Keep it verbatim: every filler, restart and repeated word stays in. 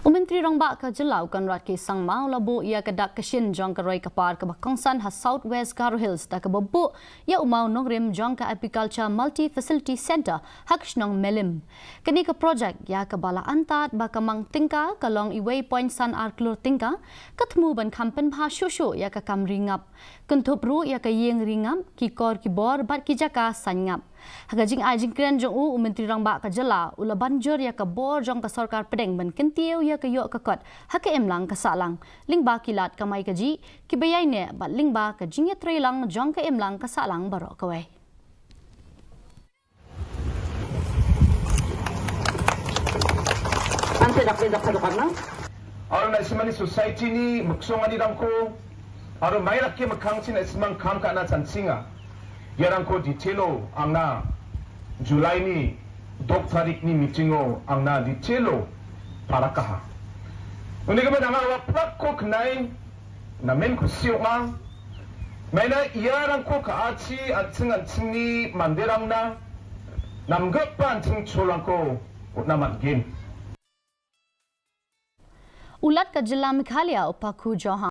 U Myntri Rangbah ka Jylla u Conrad K Sangma u la buh ïa ka dak ka shin jong ka roi ka par kaba kongsan ha South West Garo Hills da kaba buh ïa u mawnongrim jong ka Apiculture Multi Facility Centre ha ka shnong Melim. Kane ka projek ïa kaba la antad ba ka mang tyngka ka long uwei point san ar klur tyngka, ka thmu ban kham pynbha shuh shuh ïa ka kam ri ngap. Kynthup ruh ïa ka ïing ri ngap, ki kor ki bor bad ki jaka saiñ ngap. Ha ka jingai jingkren jong u, u Myntri Rangbah ka Jylla u la ban jur ïa ka bor jong ka sorkar pdeng ban kyntiew ïa ka ïoh ka kot ha ka imlang ka sahlang, lyngba ki lad kamai kajih kiba ïaineh bad lyngba ka jingïatreilang jong ka imlang ka sahlang baroh kawei. Ante dak dak ka dokan na. Aro na simani society ni muksong ani dam ko. Aro mai rak ke makang sin na simang kam ka na chan singa. Ïa rang ko detail o ang na July ni dok tarik ni meeting o ang na detail o para kaha. Uni ka ba na nga wa plak ko khnai na men ko siok nga. Mai na ïa rang ko ka achi an sing an sing ni mandirang na nam gap pa an sing cholang ko ut na mat gin. U Lat ka Jylla Meghalaya u Pakhu Chauhan